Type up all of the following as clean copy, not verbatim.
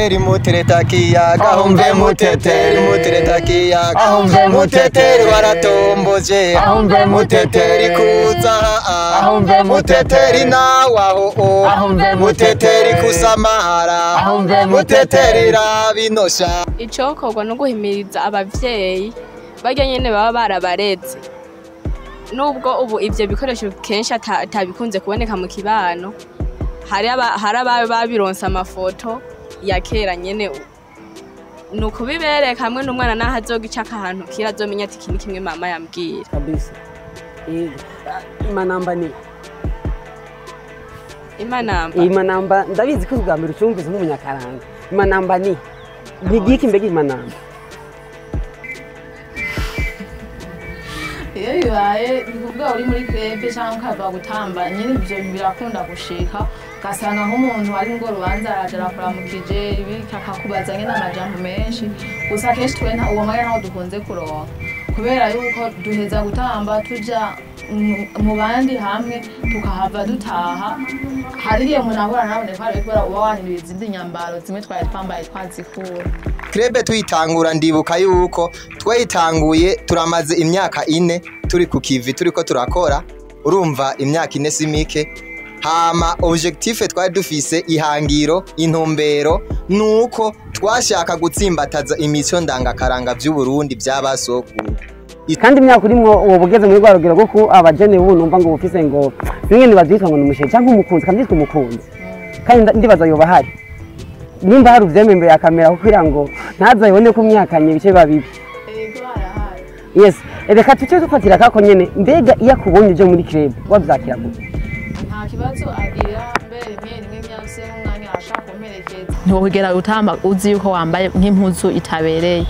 Mutereta kiyaga ahumve muteteri, mutereta kiyaga ahumve muteteri, waratomboje ahumve muteteri, kuza ahumve muteteri, nawe aho ahumve muteteri, kusamara ahumve muteteri, rabinosha. Icokorwa no guhimiriza abavyeyi barya nyene baba barabareze, nubwo ubu ivyo bikoresho kenshi atabikunze kuboneka mu kibano, hari ababe babironse amafoto ya kera nyene, ni ukubibereka hamwe n'umwana naho azogica ahantu kera azomenya ati iki ni kimwe mama yambwira. Kabisa. Imanamba ni Imanamba. Imanamba ndabizi ko ubwa mbere ucumvise nk'umunyakaranga. Imanamba ni igiki mbega imanamba? Iyo bibaye ni kuvuga uri muri club cyangwa ukava gutamba nyine, ibyo birakunda gushika ugasanga nk'umuntu ari ngo rubanza araje arakuramukije ibi akakubaza nyine amajambo menshi. Gusa kenshi twe nta uwo mwanya ntawo dukunze kuronka, kubera yuko duheza gutamba tuja mu bandi hamwe tukahava dutaha. Hari igihe umuntu ahura ntabone ko ari kubera uba wahinduye izindi nyambaro zimwe twari twambaye twazikura. Club tuyitangura ndibuka yuko twayitanguye turamaze imyaka 4 turi ku kivi turiko turakora, urumva imyaka 4 si mike. Hama objectif twari dufise, ihangiro, intumbero nuko twashaka gutsimbataza imico ndangakaranga vy'Uburundi by'abasokuru. Kandi imyaka urimwo uwo bugeze muri rwa rugero rwo abajene ubu numva ngo bufise ngo bimwe nibavyitwa ngo numushe cyangwa umukunzi, kandi vyitwa umukunzi, kandi ndibaza yoba hari nimba hari uvyemeye imbere ya kamera kugira ngo ntazayibone ko myakanye ibice biba bibi. Ego arahari. Yes, reka tuce dufatira kako nyene. Mbega iyo akubonye uje muri club wavyakira gute? Nta kibazo agira, mbere rimwe rimwe myase nk'umwanya arashaka kumperekeza. Ntiwogera utamba uzi yuko wambaye nk'impuzu itabereye.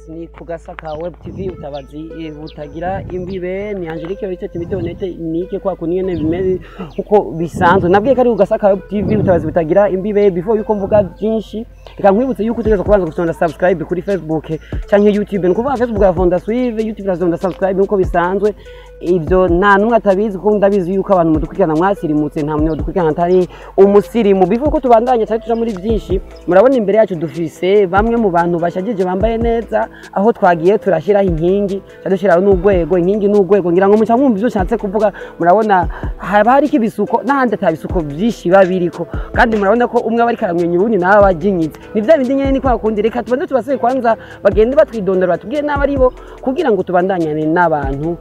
Ni kugasaka Web TV utabazi butagira imbibe. Ni Angelique Richard Timidonete nike kwa kunyene bimeze uko bisanzwe. Nabwiye kari kugasaka Web TV utabazi butagira imbibe. Before yuko mvuga byinshi reka nkwibutse yuko utegerezwa kubanza gusonda subscribe kuri Facebook canke YouTube. Ni kuvuga Facebook urafonda suive, YouTube urafonda subscribe uko bisanzwe. Ivyo nta numwe atabizi kuko ndabizi yuko abantu mudukurikirana mwasirimutse, nta muntu dukurikirana atari umusirimu. Before ko tubandanya cyari tuja muri byinshi, murabona imbere yacu dufise bamwe mu bantu bashagije bambaye neza, aho twagiye turashyiraho inkingi, dushyiraho n'urwego, inkingi n'urwego, ngira ngo muca mwumva ivyo nshatse kuvuga. Murabona haba hariko ibisuko n'ahandi ata bisuko vyinshi biba biriko, kandi murabona ko umwe aba ariko aramwenyura uwundi nawe aba ajinyitse. Ni vya bindi nyene ni kwa kundi. Reka tubanze tubasebe kwanza bagende batwidondora batubwire n'abo ari bo kugira ngo tubandanyane n'abantu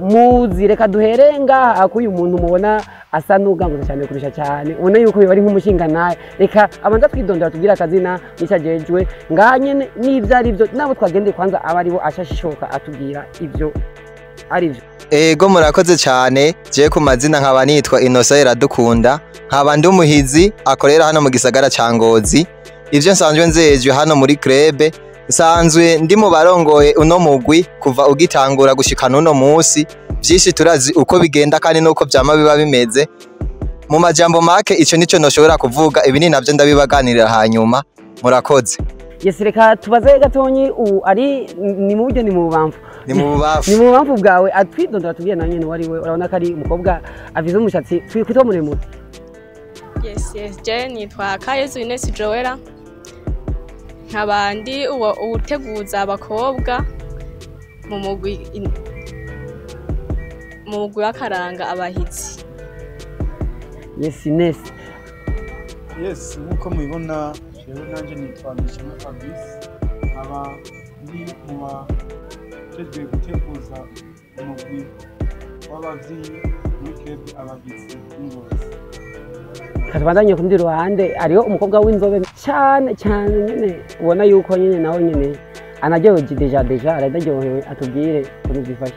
muzi. Reka duhere ngaha kuyu muntu mubona asa n'uganguza cyane kurusha cyane, ubona yuko biba ari nk'umushinga naye. Reka abanza twidondora tubwire akazina n'icyo ngaha nyene n'ivyo ari byo, nabo twagendeye kwanza aba ari bo ashashishoka atubwira ivyo ari byo. Ego murakoze cyane. Je ku mazina nkaba nitwa Innocent Iradukunda, nkaba ndi umuhizi akorera hano mu gisagara ca Ngozi. Ivyo nsanzwe nzejwe hano muri club, nsanzwe ndi mu barongoye uno mugwi kuva ugitangura gushika n'uno munsi. Vyinshi turazi uko bigenda kandi nuko vyama biba bimeze. Mu majambo make ico nico noshobora kuvuga, ibi ni navyo ndabibaganirira hanyuma. Murakoze. Yes, reka tubaze gatonyi ubu ari ni mu buryo ni mu bubamfu. Ni mu bubamfu. Ni mu bubamfu bwawe atwidondora tubwiye na nyene wari we. Urabona ko ari umukobwa avize umushatsi twitwa muremure. Yes, yes, je nitwa Kayezu Ines Joella, nkaba ndi uteguza abakobwa mu mugwi w'akaranga abahizi. Yes, Ines. Yes, nkuko mubibona rero nanje nitwa Mishima Fabrice, nkaba ndi mu bajejwe guteguza umugwi w'abavyiyi muri club Abahizi b'Ingozi. Katubandanye ku rundi ruhande hariho umukobwa w'inzobe cyane cyane nyene ubona yuko nyene nawe nyene anaryohewe deja araryohewe, atubwire ukuntu byifashe.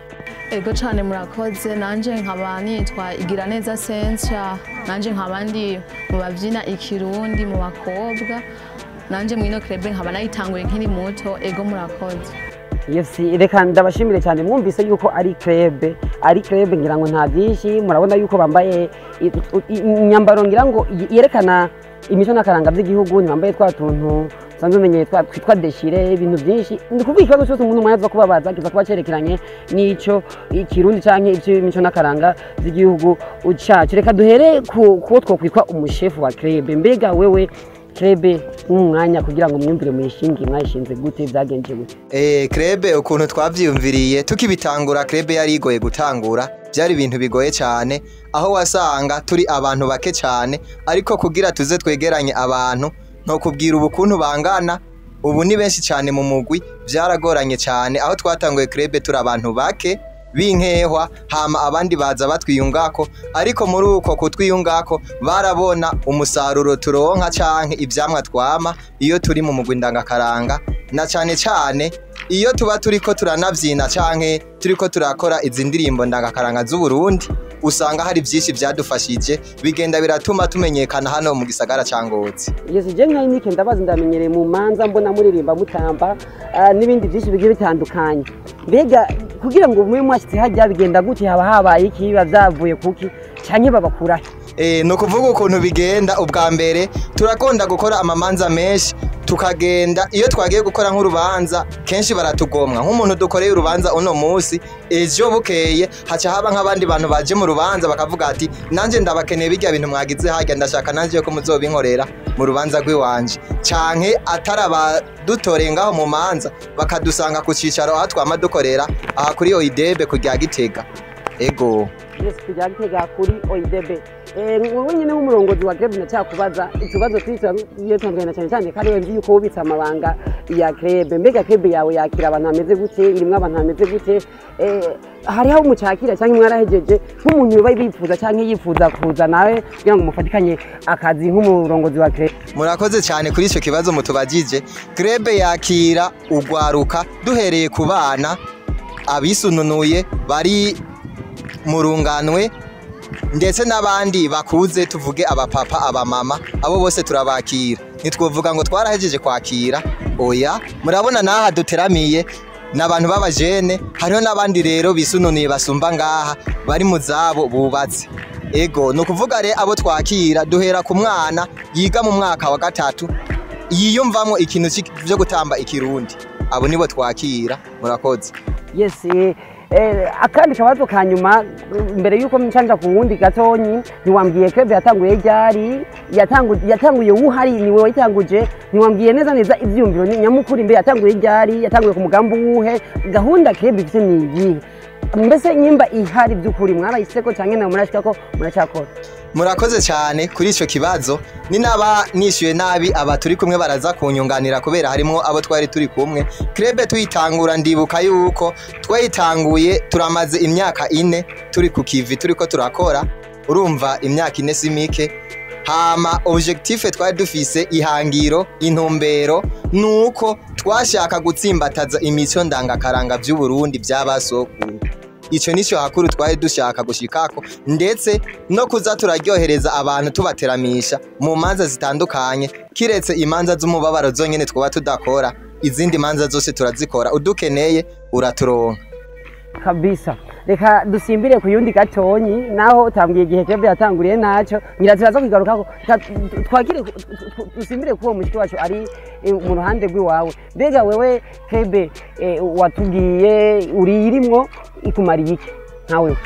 Ego cyane murakoze. Nanje nkaba nitwa Igiraneza Sensia, nanje nkaba ndi mu bavyina ikirundi mu bakobwa, nanje mwino club nkaba nayitanguye nkiri muto. Ego murakoze. Yes, reka ndabashimire cyane. Mwumvise yuko ari club, ari club ngira ngo nta byinshi. Murabona yuko bambaye imyambaro ngira ngo yerekana imico n'akaranga by'igihugu, ntibambaye twa tuntu Sanzwe umenyeye twitwa deshire ibintu byinshi. Ni kuvuga ikibazo cyose umuntu mwaza kubabaza kiza kuba cerekeranye n'ico ikirundi canke ivy'imico n'akaranga z'igihugu cacu. Reka duhere ku kuwo twokwitwa umushefu wa club. Mbega wewe club nk'umwanya kugira ngo mwiyumvire muyishinge, mwayishinze gute, byagenje gute? Club ukuntu twavyiyumviriye tukibitangura, club yari igoye gutangura, byari ibintu bigoye cyane, aho wasanga turi abantu bake cyane, ariko kugira tuze twegeranye abantu, nto kubwira ubu kuntu bangana ubu ni benshi cyane mu mugwi, byaragoranye cyane. Aho twatanguye club turi abantu bake b'inkehwa, hama abandi baza batwiyungako, ariko muri uko kutwiyungako barabona umusaruro turonka canke ivyamwa twama iyo turi mu mugwi ndangakaranga, na cane cane iyo tuba turiko turanavyina canke turiko turakora izi ndirimbo ndangakaranga z'Uburundi, usanga hari vyinshi vyadufashije, bigenda biratuma tumenyekana hano mu gisagara ca Ngozi. Yes, je nka Inike ndabazi, ndamenyereye mu manza mbona muririmba mutamba, n'ibindi byinshi bigiye bitandukanye. Mbega kugira ngo mube mwashitse hajya bigenda gute? Haba habaye iki? Biba vyavuye kuki canke babakurahe? Ni ukuvuga ukuntu bigenda, ubwa mbere turakunda gukora amamanza menshi, tukagenda iyo twagiye gukora nk'urubanza kenshi baratugomwa. Nk'umuntu dukoreye urubanza uno munsi, ejo bukeye haca haba nk'abandi bantu baje mu rubanza bakavuga ati nanjye ndabakeneye, bijya bintu mwagize harya ndashaka nanjye ko muzobinkorera mu rubanza rw'iwanje, canke atari abadutoreye ngaho mu manza, bakadusanga ku cicaro aho twama dukorera aha kuri Oidebe ku rya Gitega. Ego. Yes, kujya Gitega kuri Oidebe. Wowe nyine nk'umurongozi wa club, ndacyakubaza utubazo twinshi tugiye tandukanye, cyane cyane kandi nzi yuko wubitse amabanga ya club. Mbega club yawe yakira abantu bameze gute? Irimwo abantu bameze gute? Hariho umucakira cyangwa mwarahejeje? Nk'umuntu yoba bifuza cyangwa yifuza kuza nawe kugira ngo mufatikanye akazi nk'umurongozi wa club. Murakoze cyane kuri icyo kibazo mutubajije. Club yakira ugwaruka duhereye ku bana abisununuye bari mu runganwe, ndetse n'abandi bakuze, tuvuge abapapa, abamama, abo bose turabakira. Ntitwovuga ngo twarahejeje kwakira, oya. Murabona n'aha duteramiye ni abantu b'abajene, hariho n'abandi rero bisununuye basumba ngaha bari mu zabo bubatse. Ego, ni ukuvuga rero abo twakira duhera ku mwana yiga mu mwaka wa gatatu yiyumvamo ikintu cyo gutamba ikirundi, abo nibo twakira. Murakoze. Yes, akandi kabazo ka nyuma mbere yuko ncanja ku wundi gatonyi, ntiwambwiye club yatanguye ryari, yatanguye wuhari, niwe wayitanguje? Ntiwambwiye neza neza ivyiyumviro ni nyamukuru. Imbere yatanguye ryari, yatanguye ku mugambi wuhe, gahunda club ifise ni iyihe? Mbese nyimba ihari by'ukuri mwarayiseko canke nawe murashika ko muracyakora? Murakoze cyane kuri icyo kibazo. Ni naba nishyuye nabi, aba turi kumwe baraza kunyunganira, kubera harimo abo twari turi kumwe. Club tuyitangura, ndibuka yuko twayitanguye turamaze imyaka 4 turi ku kivi, turiko turakora. Urumva imyaka 4 si mike. Hama objectif twari dufise, ihangiro, intumbero, nuko twashaka gutsimbataza imico ndangakaranga by'Uburundi by'abasokuru. Ico nico hakuru twari dushaka gushikako, ndetse no kuza turaryohereza abantu tubateramisha mu manza zitandukanye, kiretse imanza z'umubabaro zonyene twaba tudakora, izindi manza zose turazikora. Udukeneye uraturonka. Kabisa. Reka dusimbire ku yundi gatonyi, naho utambwiye igihe club yatanguriye, naco ngira ziraza kwigarukako. Reka twakire dusimbire kuwo mushiki wacu ari mu ruhande rw'iwawe. Mbega wewe club watubwiye uriyirimwo, ikumariye iki nkawe?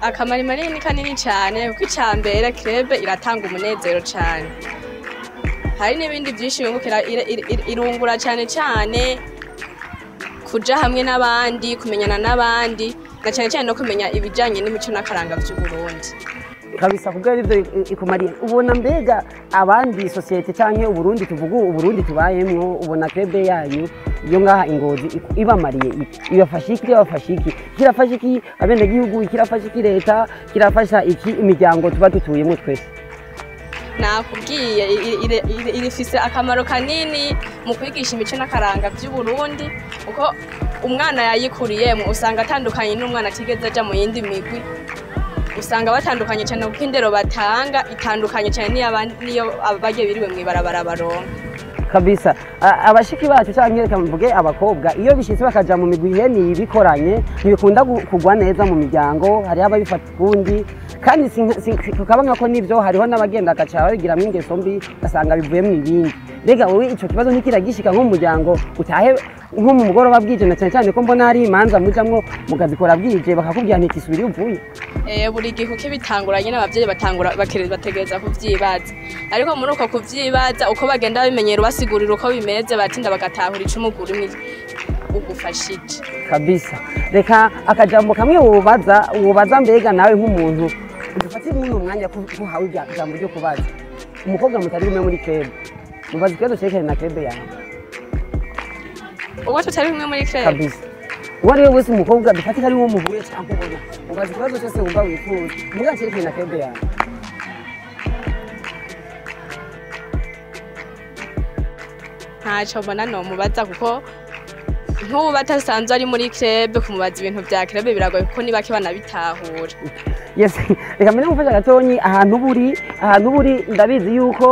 Akamaro manini ni kanini cyane, kuko icya mbere club iratanga umunezero cyane, hari n'ibindi byinshi yungukira, irungura cyane cyane kuja hamwe n'abandi, kumenyana n'abandi, na cyane cyane no kumenya ibijyanye n'imico n'akaranga by'Uburundi. Kabisa, kubwo arivyo ikumariye. Ubona mbega abandi société canke Uburundi, tuvuga Uburundi tubayemwo, ubona club yanyu iyo ngaha Ingozi ibamariye iki? Ibafasha iki? Ibafasha iki? Kirafasha iki abenegihugu? Kirafasha iki leta? Kirafasha iki imiryango tuba dutuyemwo twese? Nakubwiye, irifise akamaro kanini mu kwigisha imico n'akaranga by'Uburundi, kuko umwana yayikuriyemo usanga atandukanye n'umwana atigeze aja mu yindi migwi. Usanga batandukanye cyane, kuko indero batanga itandukanye cyane n'iyo abagiye biriwe mw'ibarabara baronka. Kabisa. Abashiki bacu canke reka mvuge abakobwa, iyo bishitse bakaja mu migwi ihene ibikoranye, ntibikunda kugwa neza mu miryango, hariho ababifata ukundi, kandi tukabona ko nivyo hariho n'abagenda agaca babigiramwo ingeso mbi, ugasanga bivuyemwo ibindi. Mbega wowe ico kibazo ntikiragishika nko mu muryango, utahe nko mu mugoroba bwije, na cane cane ko mbona hari imanza mujamwo mukazikora bwije, bakakubwira nti kisubira iyo uvuye? Buri gihe uko bitangura nyene abavyeyi batangura bategereza kuvyibaza, ariko muri uko kuvyibaza uko bagenda babimenyera ubasigurira uko bimeze, batinda bagatahura ico umuguri umwe ugufashije. Kabisa. Reka akajambo kamwe wubaza mbega nawe nk'umuntu dufate muri umwanya kuhawe ijambo ryo kubaza umukobwa mutari kumwe muri club, mubaza ikibazo cerekanye na club yawe. Uwo tutari kumwe muri club? Kabisa. Uwo ari we wese umukobwa dufate ko ari uwo muhuye cyangwa ubona, mubaza ikibazo cyose wumva wifuza muga cerekanye na club yawe. Ntaco mbona nomubaza, kuko nk'ubu batasanzwe ari muri club, kumubaza ibintu vya club biragoye kuko ni bake banabitahura. Yes, reka mbere ngufasha gatonyi, ahantu buri ndabizi yuko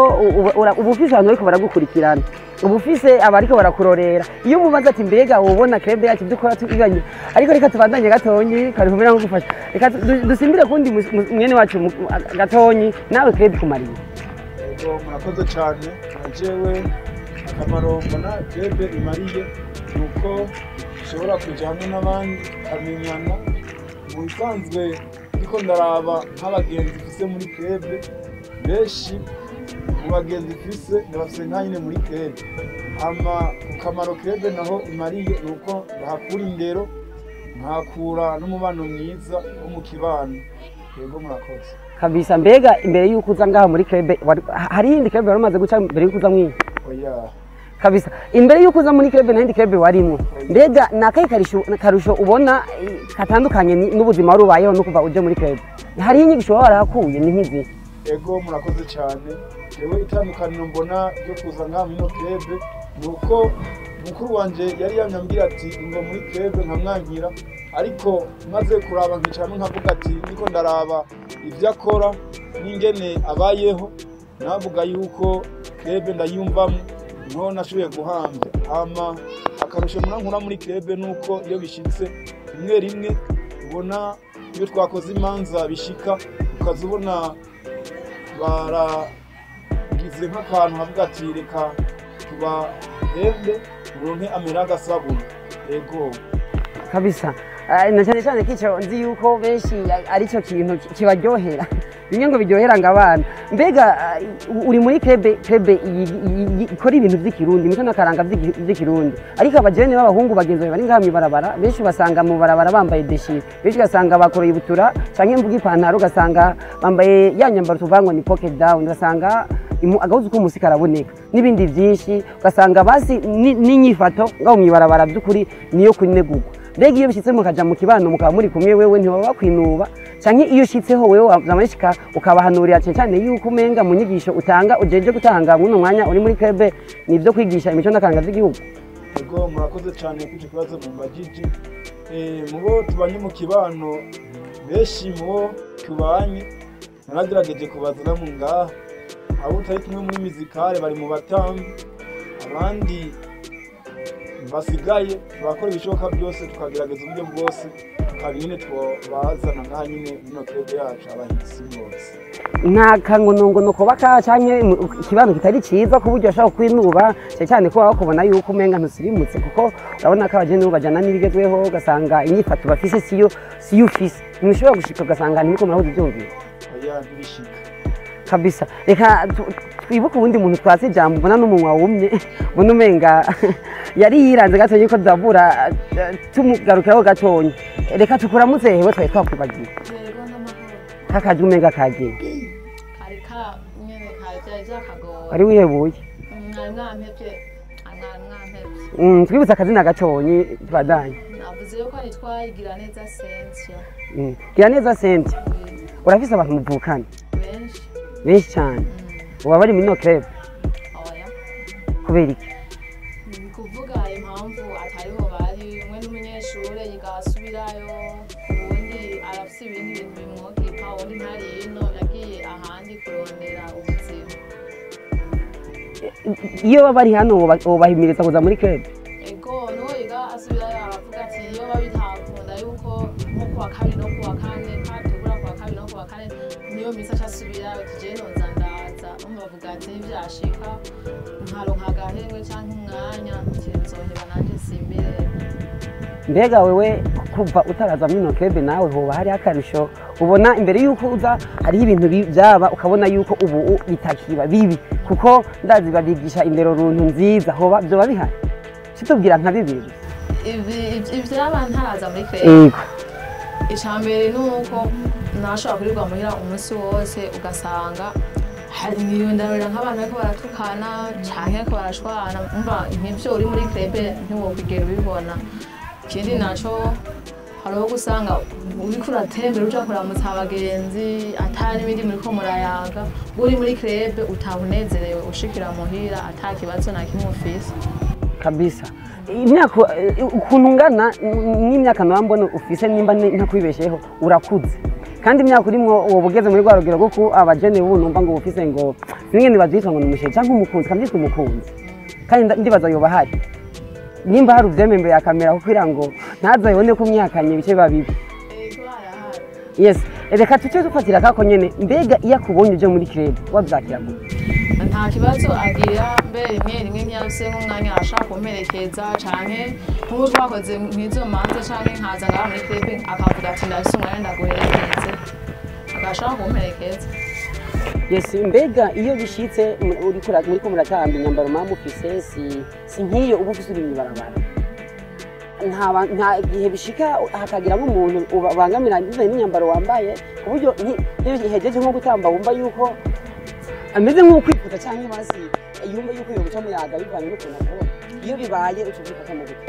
uba ufise abantu bariko baragukurikirana, uba ufise abariko barakurorera. Iyo umubaza ati mbega ubona club yacu ibyo ukora tubibanye, ariko reka tubandanye gatonyi, kari kumera ngufasha. Reka dusimbire kundi mwene wacu gatonyi, nawe club kumariye. Yego, murakoze cyane. Jewe akamaro mbona club imariye nuko ushobora kuja hamwe n'abandi ukamenyana. Mu bisanzwe ndiko ndaraba nk'abagenzi mfise muri club, benshi mu bagenzi mfise ndabafise nka nyine muri club. Hama ku kamaro club naho imariye nuko ndahakura indero, nkahakura n'umubano mwiza wo mu kibano. Yego, murakoze. Kabisa. Mbega imbere yuko uza ngaha muri club, hari iyindi club wari umaze guca mbere yuko uza mwiyi? Oya. Kabisa. Imbere yuko uza muri club nta yindi club warimwo. Mbega ni akahe karusho ubona katandukanye n'ubuzima wari ubayeho no kuva uje muri club? Hari inyigisho waba warahakuye ni nk'izi? Ego, murakoze cyane. Jewe itandukaniro mbona ryo kuza ngaha muri club ni uko mukuru wanje yari yamyambwira ati ngo muri club nkamwankira, ariko maze kuraba nkicaramo nkavuga ati niko ndaraba ivyo akora n'ingene abayeho, navuga yuko club ndayumvamo niho nashoboye guhambya. Hama akarusho nkura muri club nuko iyo bishitse rimwe rimwe ubona iyo twakoze imanza bishika ukaza ubona baragize nk'akantu havuga ati reka tubahembe muronke amera agasabuni. Ego. Kabisa. Na cyane cyane kico nzi yuko benshi arico kintu kibaryohera, bimwe ngo biryohera ngo abana. Mbega uri muri club ikora ibintu vy'ikirundi, imico n'akaranga vy'ikirundi, ariko abajene b'abahungu bagenzi bari ngaha mw'ibarabara, benshi basanga mu barabara bambaye déchiré, benshi ugasanga bakoroye ibutura canke mvuga ipantaro, ugasanga bambaye ya nyambaro tuvuga ngo ni pocket down, ugasanga agahuzu k'umusi karaboneka n'ibindi vyinshi, ugasanga basi n'inyifato ngaho mw'ibarabara by'ukuri niyo kunegurwa. Mbega iyo bishitse mukaja mu kibano mukaba muri kumwe, wewe ntibaba bakwinuba, canke iyo ushitseho wewe wamashika ukabahanurira cane cane yuko umenga mu nyigisho utanga ujeje gutanga muno mwanya uri muri club nivyo kwigisha imico n'akaranga vy'igihugu? Ego, murakoze cyane kuri ico kibazo mumbajije. Mubo tubanye mu kibano benshi mubo tubanye naragerageje kubazana mu ngaha, abo tutari kumwe muri mizikale bari mu batambi, abandi basigaye turakora ibishoboka byose tukagerageza uburyo bwose tukaba nyine twabazana ngaha nyine muno club yacu abahisi bose. Nta kangonongono koba canke ikibano kitari ciza ku buryo ashobora kwinuba, cyane cyane ko baba bakubona yuko umenga ntusirimutse, kuko urabona ko abajene ubu bajana n'ibigezweho, ugasanga inyifato bafise siyo ufise, ntushobora gushika ugasanga ntimuriko murahuza ivyumviro. Oya, ntibishika. Kabisa. Reka twibuke uwundi muntu twatse ijambo, mbona n'umunwa wumye, mbona umenga yari yiranze gatonya ko tudabura tumugarukiraho gatonya. Reka tukuramutse hewe twari twakwibagiye. Yego, n'amahoro. Kakajwi umenga kagiye. Kari ka nyene kari vyari vyakagoye. Wari wihebuye? Mwari mwampevye. Mwari mwampevye. Twibutse akazina gatonyi tubandanye. Navuze yuko nitwa Igiraneza Cynthia. Giraneza Cynthia. Urafise abantu muvukana? Benshi. Benshi cyane. Uba bari muri no club? Oya. Kubera iki? Ni kuvuga impamvu atariho bari, umwe n'umunyeshure yiga asubirayo, uwundi arafise ibindi bintu bimwokipa, uwundi ntari ino yagiye ahandi kurondera ubuzima. Iyo baba bari hano wobahimiriza kuza muri club? Ego, n'uwo yiga asubirayo aravuga ati iyo bitakunda yuko nko kuwa kabiri no kuwa kane, kandi tubura kuwa kabiri no kuwa kane niyo misi aca asubirayo, ati jewe noza ndaza. Umva bavuga ati nivyashika nkaronka agahengwe canke umwanya, ati nzoheba nanje simbire. Mbega wewe kuva utaraza muri ino club, nawe hoba hari akarusho ubona imbere yuko uza? Hariho ibintu byaba ukabona yuko ubu bitakiba bibi, kuko ndazi babigisha indero runtu nziza, hoba byoba bihari? Situbwira nka bibiri gusa. Ivyaba ntaraza muri club? Ego. Icambere ni uko nashobora kurirwa muhira umunsi wose, ugasanga hari ndarorera nk'abantu bariko baratukana canke bariko barashwana. Umva, nk'ivyo uri muri club ntiwokwigera ubibona. Ikindi naco, hariho gusanga uriko uratembera uja kuramutsa abagenzi ata n'ibindi muriko murayaga. Uri muri club utaha unezerewe, ushikira muhira ata kibazo na kimwe ufise. Kabisa, imyaka ukuntu ungana n'imyaka nawe mbona ufise, nimba ntakwibesheho urakuze, kandi imyaka urimwo woba ugeze muri rwa rugero rwo abajene ubu numva ngo ufise, ngo sinigende bavyitwa ngo ni umushere canke umukunzi, kavyitwa umukunzi, kandi ndibaza yoba ahari. Nimba hari uvyeme imbere ya kamera kugira ngo ntazayibone ko myakanye ibice biba bibi. Ego, arahari. Yes, reka tuce dufatira kako nyene. Mbega iyo akubonye uje muri club wavyakira gute? Nta kibazo agira. Mbere rimwe rimwe nk'iyo nk'umwanya arashaka kumperekeza, canke nk'ubu twakoze nk'izo manza, canke nkaza ngaha muri club akavuga ati ndafise umwanya ndaguherekeze, agashaka kumperekeza. Yes, mbega iyo bishitse uriko muratamba, imyambaro muba mufise si nk'iyo uba ufise uri mw'ibarabara, nta gihe bishika hakagira nk'umuntu ubangamira bivanye n'imyambaro wambaye, ku buryo nk'iyo ihejeje nko gutamba wumva yuko ameze nk'ukwifuza canke basi yumva yuko yobuca muyaga bivanye n'ukuntu akubona? Iyo bibaye uca ubifata mu gute?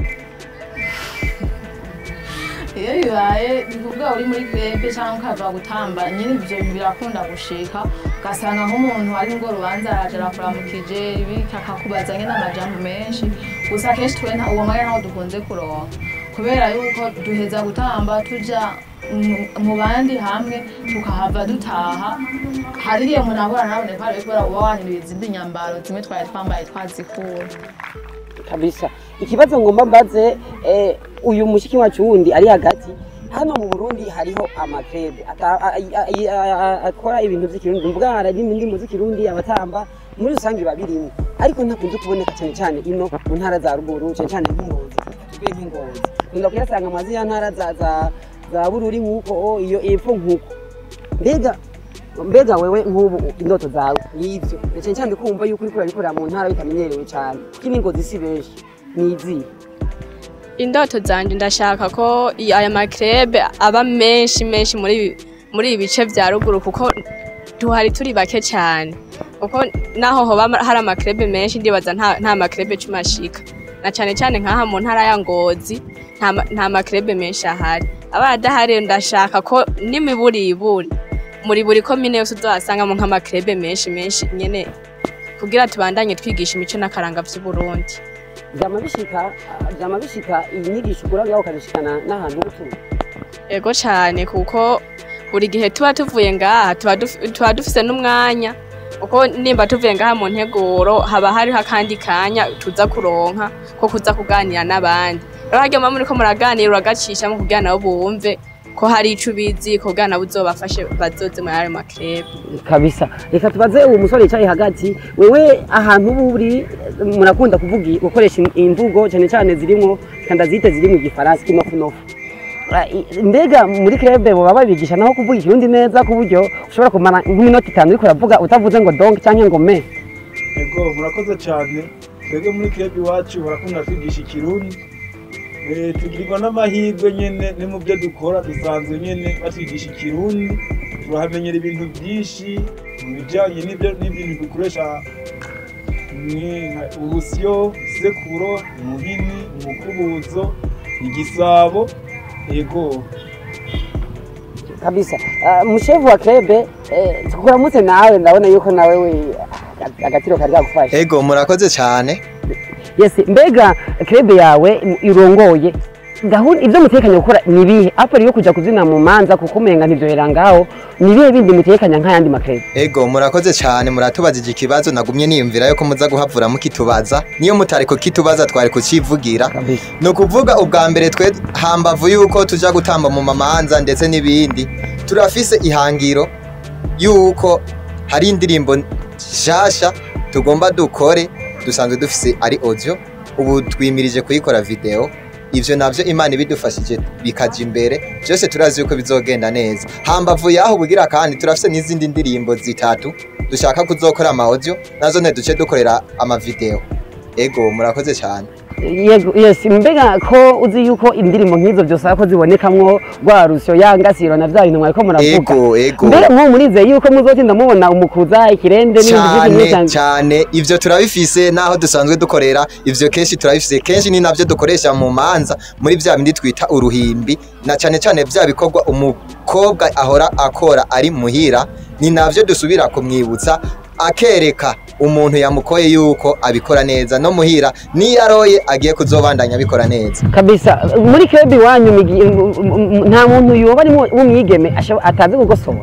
Iyo bibaye, ni kuvuga uri muri club canke ukava gutamba nyine, ivyo birakunda gushika, ugasanga nk'umuntu ari ngo rubanza araje arakuramukije ibiki, akakubaza nyene amajambo menshi. Gusa kenshi twe uwo mwanya ntawo dukunze kuronka, kubera yuko duheza gutamba tuja mu bandi hamwe, tukahava dutaha. Hari igihe umuntu ahura ntabone ko ari kubera uba wahinduye izindi nyambaro, zimwe twari twambaye twazikura. Kabisa, ikibazo ngomba mbaze uyu mushiki wacu wundi ari hagati. Hano mu Burundi hariho ama club akora ibintu vy'ikirundi, mvuga hari n'indimi z'ikirundi, abatamba muri rusange babirimo, ariko ntakunze kuboneka cyane cyane ino mu ntara za ruguru, cyane cyane nk'Ingozi. Tuvuge nk'Ingozi, nkunda kuyasanga mu ziriya ntara za Bururi nk'uko iyo epfo nk'uko. Mbega wewe nk'ubu indoto zawe n'ivyo, na cyane cyane kumva yuko uriko urabikorera mu ntara bitamenyerewe cyane, kuko n'Ingozi si benshi, ni izihe? Indoto zanje, ndashaka ko aya ma club aba menshi menshi muri ibi bice vya ruguru, kuko tuhari turi bake cyane. Kuko naho hoba hari ama club menshi, ndibaza nta ma club 10 ashika, na cyane cyane nkaha mu ntara ya Ngozi nta ma club menshi ahari. Aba adahari, ndashaka ko n'imiburiburi muri buri komine yose uzohasangamo nk'ama club menshi menshi nyene, kugira tubandanye twigisha imico n'akaranga vy'Uburundi. Vyama bishika iyi nyigisho ukura ngaho ukabishikana n'ahantu utuye? Ego cyane, kuko buri gihe tuba tuvuye ngaha tuba dufise n'umwanya, kuko nimba tuvuye ngaha mu nteguro haba hariho akandi kanya tuza kuronka ko kuza kuganira n'abandi. Rero harya muba muriko muraganira, uragacishamo kugira nabo bumve ko hari ico ubizi, kugira nabo uzobafashe bazoze muri ayo ma club. Kabisa, reka tubaze uwo musore yicaye hagati. Wewe ahantu uba uri murakunda kuvuga, gukoresha imvugo cyane cyane zirimwo, kandazite ziri mu gifaransa kinofunofu. Mbega muri club baba babigisha naho kuvuga ikirundi neza, ku buryo ushobora kumara nk'iminota 5 uriko uravuga utavuze ngo donc canke ngo mais? Ego, murakoze cyane. Twebwe muri club iwacu barakunda kwigisha ikirundi. Tugirirwa n'amahirwe nyene, ni mu byo dukora dusanzwe nyene batwigisha ikirundi, turahamenyera ibintu byinshi mu bijyanye n'ibyo n'ibintu dukoresha, ni nka urusyo, isekuro, umuhini, umukubuzo, igisabo. Ego. Kabisa. Mushefu wa club, tukuramutse. Nawe ndabona yuko nawe we agatiro kari kagufasha. Ego, murakoze cyane. Yes, mbega club yawe irongoye Gahunda ibyo mutekanya gukora ni bihe apari yo kuja kubyina mu manza kuko umenga ntivyohera ngaho, ni bihe bindi mutekanya nk'ayandi ma club? Ego, murakoze cyane, muratubajije ikibazo nagumye niyumvira yuko muza guhavura mukitubaza. Niyo mutari kukitubaza twari kucivugira. Kabisa. Ni ukuvuga ubwa mbere twe hambavu yuko tuja gutamba mu mamanza ndetse n'ibindi, turafise ihangiro yuko hari indirimbo nshasha tugomba dukore. Dusanzwe dufise ari audio, ubu twimirije kuyikora video. Ivyo navyo Imana ibidufashije bikaja imbere byose, turazi yuko bizogenda neza. Hambavu yaho bugira kandi turafise n'izindi ndirimbo zitatu dushaka kuzokora ama audio, nazo ne duce dukorera ama video. Ego, murakoze cyane. Yego, yes. Mbega ko uzi yuko indirimbo nk'izo byose ko zibonekamwo rwa rusyo ya ngasiro na vya bintu mwariko muravuga? Ego. Mbega mwo murizeye yuko muzotinda mubona umukuza ikirende n'ibindi Cyane. byinshi? Cyane, ivyo turabifise naho dusanzwe dukorera ivyo kenshi turabifise, kenshi ni navyo dukoresha mu manza muri vya bindi twita uruhimbi, na cane cane vya bikorwa umukobwa ahora akora ari muhira, ni navyo dusubira kumwibutsa akereka umuntu yamukoye yuko abikora neza no muhira, niyo aroye agiye kuzobandanya abikora neza. Kabisa. Muri club iwanyu nta muntu yoba arimo w'umwigeme atazi kugosora?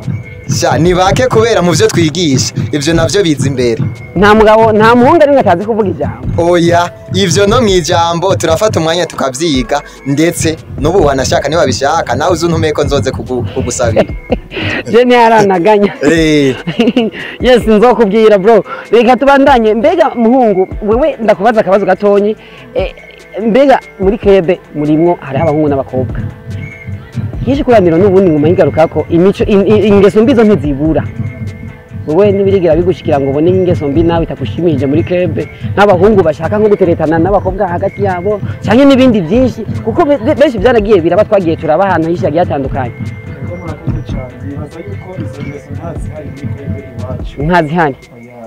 Sha, ni bake, kubera mu vyo twigisha ivyo navyo biza imbere. Nta mugabo, nta muhungu arimwe atazi kuvuga ijambo? Oya, ivyo no mwijambo turafata umwanya tukavyiga, ndetse n'ubu wanashaka niba bishaka nawe uzuntume ko nzoze kugusabira. Je ntiyaranaganya. Yes, nzokubwira bro. Reka tubandanye. Mbega muhungu wewe, ndakubaza akabazo gatonyi. Mbega muri club murimwo hariho abahungu n'abakobwa kenshi, kuraniro n'ubundi nguma ngarukako imico ingeso mbi zo ntizibura. Wowe ntibirigira bigushikira ngo ubone ingeso mbi nawe itagushimije muri club, nk'abahungu bashaka nko guteretana n'abakobwa hagati yabo canke n'ibindi byinshi? Kuko benshi byaragiye biraba, twagiye turaba ahantu henshi hagiye hatandukanye. Ego, murakoze cyane. Nibaza yuko izo ngeso ntazihari muri club iwacu. Ntazihari? Oya.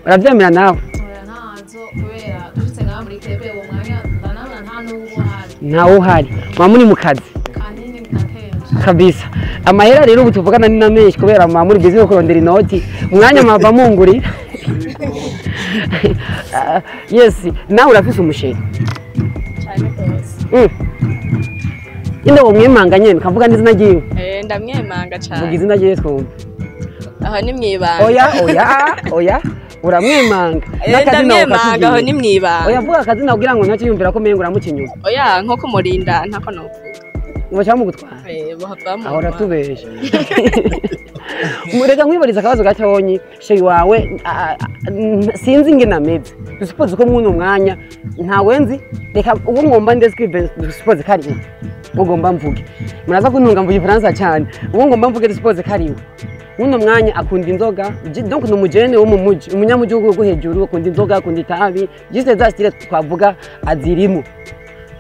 Urabyemera nawe? Oya, ntazo, kubera dushitse ngaha muri club uwo mwanya ndanabona nta n'uwo uhari. Ntawe uhari, muba muri mu kazi. Kanini na kenshi. Kabisa. Amahera rero ubu tuvugana ni na menshi, kubera muba muri busy yo kurondera inoti, umwanya mwava mungurira. Ah, yes, nawe urafise umu chéri? Cyane rwose. Inde womwemanga nyene kavuga n'izina ryiwe? Eh, ndamwemanga Vuga cyane. izina ryiwe twumve. Aho ni mwibanga. Oya, oya, oya, uramwemanga. Eh, N'akazina ndamwemanga, aho ukatubwira. ni mwibanga. Oya, vuga akazina kugira ngo ntacyo yumvira ko umengo uramuca inyuma. Oya, nko kumurinda ntako novuga. Ngo mugutwara. Eh, bohava mu Aho uratubesha. Reka nkwibariza akabazo gatonyi. Chéri wawe sinzi ingene ameze, dusuppose ko mwuno mwanya ntawe nzi, reka uwo ngomba ndescribe dusuppose ko ari we uwo ngomba mvuge. Muraza kuntunga mvuga ifaransa cyane. Uwo ngomba mvuge dusuppose ko ari we mwuno mwanya akunda inzoga, donc ni umujene wo mu muji, umunyamugi wo hejuru, akunda inzoga, akunda itabi, juste za style twavuga azirimo.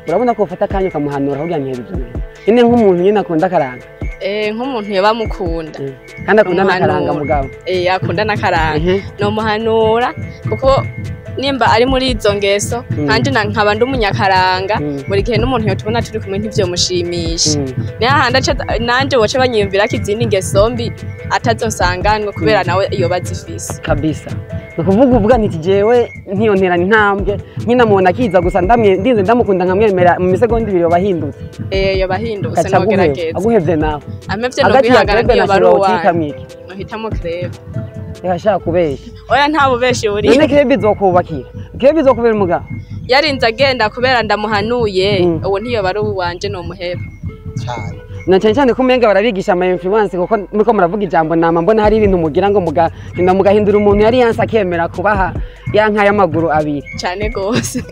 Urabona ko ufata akanya ukamuhanura kugira ngo ntihebe ibyo bintu nyine, nk'umuntu nyine akunda akaranga? Eh, nk'umuntu yoba mukunda. Kandi akunda n'akaranga. Umuhanura. Mugabo. Eh, akunda n'akaranga. Nomuhanura kuko nimba ari muri izo ngeso, kandi na nkaba ndi umunyakaranga, buri gihe n'umuntu yotubona turi kumwe ntivyomushimisha. Niyo hahandi nanje boca banyiyumvirako izindi ngeso mbi atazonsanganwe, kubera nawe yoba azifise. Kabisa. Ni ukuvuga uvuga nti jewe ntiyonterana intambwe, nkinamubona akiza gusa ndamwe ndinze ndamukunda nkamwemera, mu misegonda 2 yoba ahindutse. Eh, yoba ahindutse. Agaca aguhevye. Nogerageza. Aguhevye nawe? Amevye Hagati ya nokwihangana, club na ntiyoba ari shiro uwanje. utikamwiki? Nohitamo club. Reka shaka kubesha. Oya, nta bubeshi buri. None club izokubakira, club izokubera umugabo? Yarinze agenda kubera ndamuhanuye, uwo ntiyoba ari uwanje, nomuheba. Cyane. Na cyane cyane ko umenga barabigisha ama influence, kuko muriko muravuga ijambo nama mbona hari ibintu mugira ngo mugagenda mugahindura umuntu yari yanse akemera kubaha ya nka y'amaguru abiri. Cyane gose.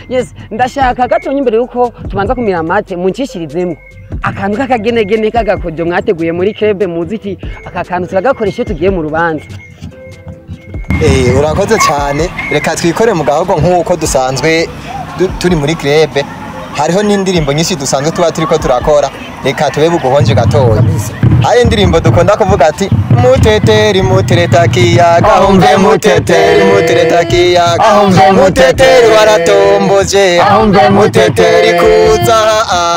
Yes, ndashaka gatonya imbere yuko tubanza kumira amate muncishirizemo akantu k'akagenegene k'agakojo mwateguye muri club, muzi iti aka kantu turagakoresha iyo tugiye mu rubanza. Eh, urakoze cyane. Reka twikore mu gahogo nk'uko dusanzwe turi muri club. Hariho n'indirimbo nyinshi dusanzwe tuba turiko turakora. Reka tube buguhonje gatoya. Hari indirimbo dukunda kuvuga ati Muteteri mutereta kiyaga, Ahumve muteteri mutereta kiyaga, Ahumve muteteri waratomboje, Ahumve muteteri kuza,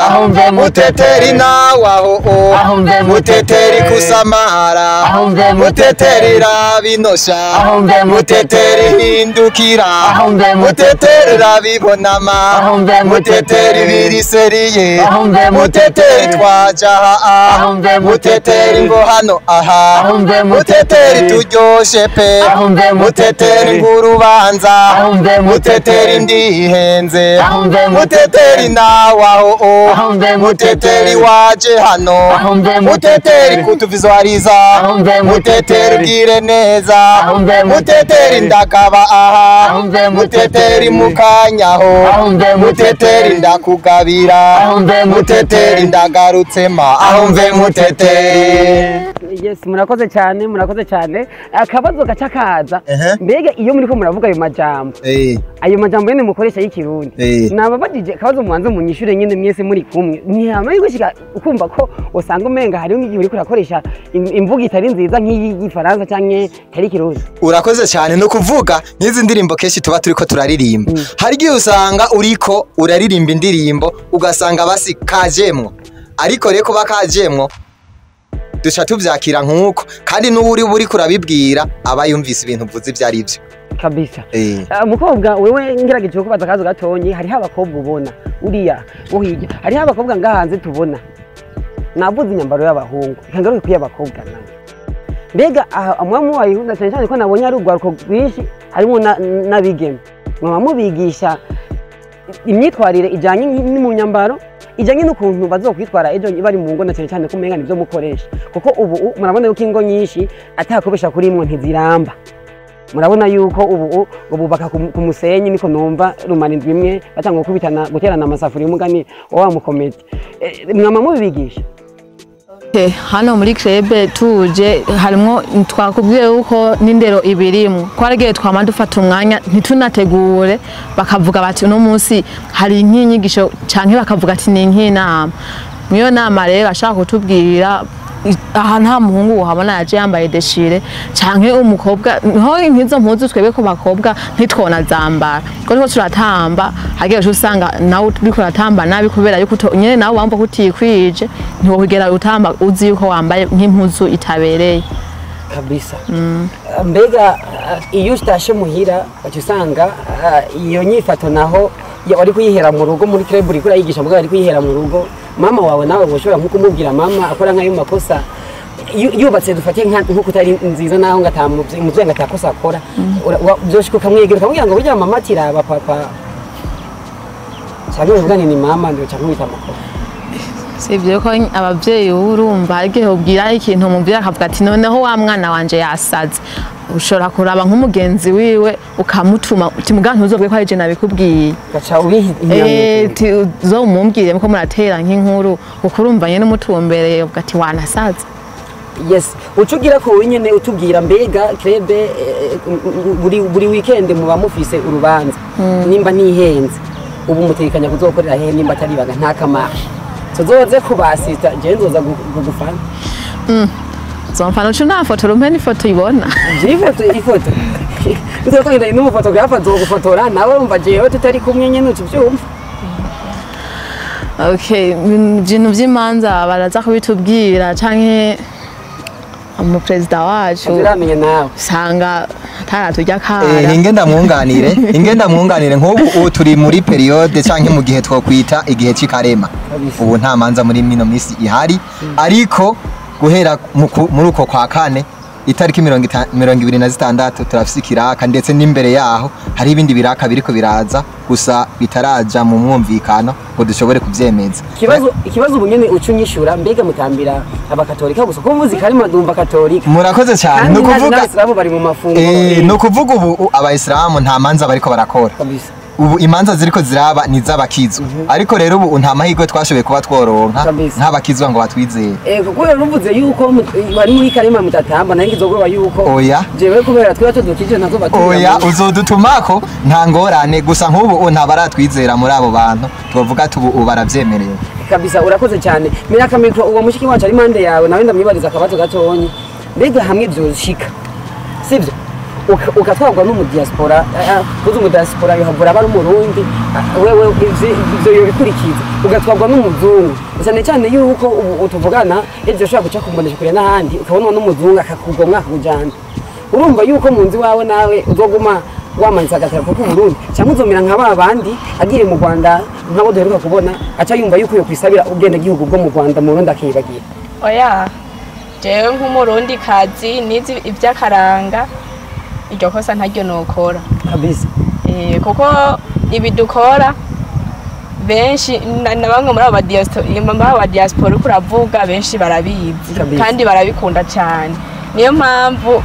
Ahumve muteteri nawe aho, Ahumve muteteri kusamara, Ahumve muteteri rabinosha, Ahumve muteteri hindukira, Ahumve muteteri rabibonama, Ahumve muteteri biriseriye, Ahumve muteteri twaja, Ahumve muteteri ngo hano aha, Ahumve muteteri turyoshe pe, Ahumve muteteri ngurubanza, Ahumve muteteri ndihenze, Ahumve muteteri nawe aho, Ahumve muteteri waje hano, Ahumve muteteri kutuvizualiza, Ahumve muteteri bwire neza, Ahumve muteteri ndakaba aha, Ahumve muteteri mukanyaho, Ahumve muteteri ndakugabira, Ahumve muteteri ndagarutsema, ahumve muteteri. Yes, murakoze cyane, murakoze cyane. Akabazo gaca kaza, mbega iyo muriko muravuga ayo majambo, ayo majambo nyene mukoresha y'ikirundi, nababajije akabazo mubanze munyishure nyene mwese muri kumwe, ntihama gushika ukumva ko usanga umenga hariho nk'igihe uriko urakoresha imvugo itari nziza nk'iy'igifaransa canke itari ikirundi. Urakoze cyane. No kuvuga nk'izi ndirimbo kenshi tuba turiko turaririmba, hari igihe usanga uriko uraririmba indirimbo ugasanga basi kajemwo, ariko rero kuba kajemwo duca tuvyakira nk'uko, kandi n'uwuri buri kurabibwira aba yumvise ibintu uvuze ibyo ari byo kabisa. Mukobwa wewe, ngerageje kubaza akabazo gatonyi, hariho abakobwa ubona uriya wo hirya, hariho abakobwa ngaha hanze tubona, navuze inyambaro y'abahungu, reka ngaruke kuri y'abakobwa nayo. Mbega aha mwe mubayihunda cyane cyane ko nabonye ari urwaruko rwinshi harimo n'abigeme, mwaba mubigisha imyitwarire ijyanye mu nyambaro, ijyanye n'ukuntu bazokwitwara ejo bari mu ngo, na cyane cyane ko umenga nivyo mukoresha, kuko ubu murabona yuko ingo nyinshi atakobesha kuri imwe ntiziramba. Murabona yuko ubu ngo bubaka ku musenyi, niko numva rumara indwi imwe batanga gukubitana guterana amasafuriya, umugani wa wa mukomedi. Mwama mubibigisha? Hano muri club tuje harimwo twakubwiye yuko n'indero ibirimwo, twaragiye twama dufata umwanya ntitunategure, bakavuga bati uno munsi hari nk'inyigisho canke bakavuga ati ni nk'inama. Mwiyo nama rero bashaka kutubwira aha nta muhungu wohabona yaje yambaye deshire canke umukobwa, nho nk'izo mpuzu twebwe ku bakobwa ntitwona zambara, kuko turiko turatamba hagiye uca usanga nawe uriko uratamba nabi kubera yuko nyene nawe wumva ko utikwije, ntiwokwigera utamba uzi yuko wambaye nk'impuzu itabereye kabisa. Mbega iyo utashe muhira uca usanga iyo nyifato naho wari kuyihera mu rugo, muri club uriko urayigisha mugabo wari kuyihera mu rugo, mama wawe nawe woshobora nko kumubwira mama akora nk'ayo makosa yubatse dufate nkuko utari nziza, naho ngo umuvyeyi ngo atakosa akora, vyoshika ukamwegera ukamubwira ngo burya mama ati raba papa, canke uvuga ni mama ndio canke wita amakuru. Sivyo ko abavyeyi urumva hari igihe ubwira ikintu umuvyeyi akavuga ati noneho wa mwana wanje yasaze, ushobora kuraba nk'umugenzi wiwe ukamutuma uti muga ntuzobwe ko ari je nabikubwiye, gaca ubihinyamye uzomubwire muko muratera nk'inkuru, kuko urumva nyene umutumbereye uvuga ati wanasaze. Yes, ucugira ko wenyene utubwira mbega club buri weekend muba mufise urubanza, nimba ntihenze ubu mutekanya kuzokorera hehe nimba atari ibanga nta kamaro tuzoze kubasita, je nzoza kugufana. Uzomfana uca unamfotora umpe n'ifoto ibona. Je ifoto nzokogenda n'umufotografa azogufotora nawe, wumva jewe tutari kumwe nyene uca uvyumva. Okay, ibintu vy'imanza baraza kubitubwira canke umuperezida wacu uramenya nawe usanga ataraturya kara. Inge ndamwunganire nk'ubu ubu turi muri periode canke mu gihe twokwita igihe c'ikarema, ubu nta manza muri mino misi ihari, ariko guhera muri uko kwa kane itariki 26 turafise ikiraka, ndetse n'imbere yaho hari ibindi biraka biriko biraza gusa bitaraja mu mwumvikano ngo dushobore kuvyemeza. Ikibazo ubu nyene uca unyishura, mbega mutambira abakatolika gusa ko mvuze karima ndumva katolika. Murakoze cyane. Kandi Ni ukuvuga n'abayisilamu bari mu mafungo. Ni ukuvuga ubu abayisilamu nta manza bariko barakora kabisa. Ubu imanza ziriko ziraba ni iz'abakizwa, ariko rero ubu nta mahirwe twashoboye kuba tworonka Kabisa. nk'abakizwa ngo batwizere. Kuko rero uvuze yuko bari muri karima mutatamba, nayo ngize ubwoba yuko Oya. jewe kubera twiba tudukije nazo batumira. Oya, uzodutumako nta ngorane, gusa nk'ubu ntabaratwizera muri abo bantu twovuga tubu ubu baravyemerewe kabisa. Urakoze cyane. Miraka mikro uwo mushiki wacu ari impande yawe, nawe ndamwibariza akabazo gatonyi. Mbega hamwe vyoshika, sivyo, ugatwarwa no mu diaspora, kuzi mu diaspora yohavura aba ari umurundi, wewe ivyo yobikurikiza, ugatwarwa n'umuzungu, cyane cyane yuko ubu tuvugana ejo ushobora guca kumbonesha kure n'ahandi ukabona n'umuzungu akakugomwa akakujana, urumva yuko mu nzu iwawe nawe uzoguma wamanitse agatara kuko Burundi, cyangwa uzomera nka ba bandi agiye mu Rwanda nk'abo duheruka kubona aca yumva yuko yokwisabira ubwenegihugu bwo mu Rwanda, mu Burundi akibagira. Oya, jewe nk'umurundi kazi nizi ivy'akaranga, iryo kosa ntaryo nokora. Kabisa. Kuko ibi dukora benshi na bamwe muri abo ba diaspora uriko uravuga benshi barabizi kandi barabikunda cyane, niyo mpamvu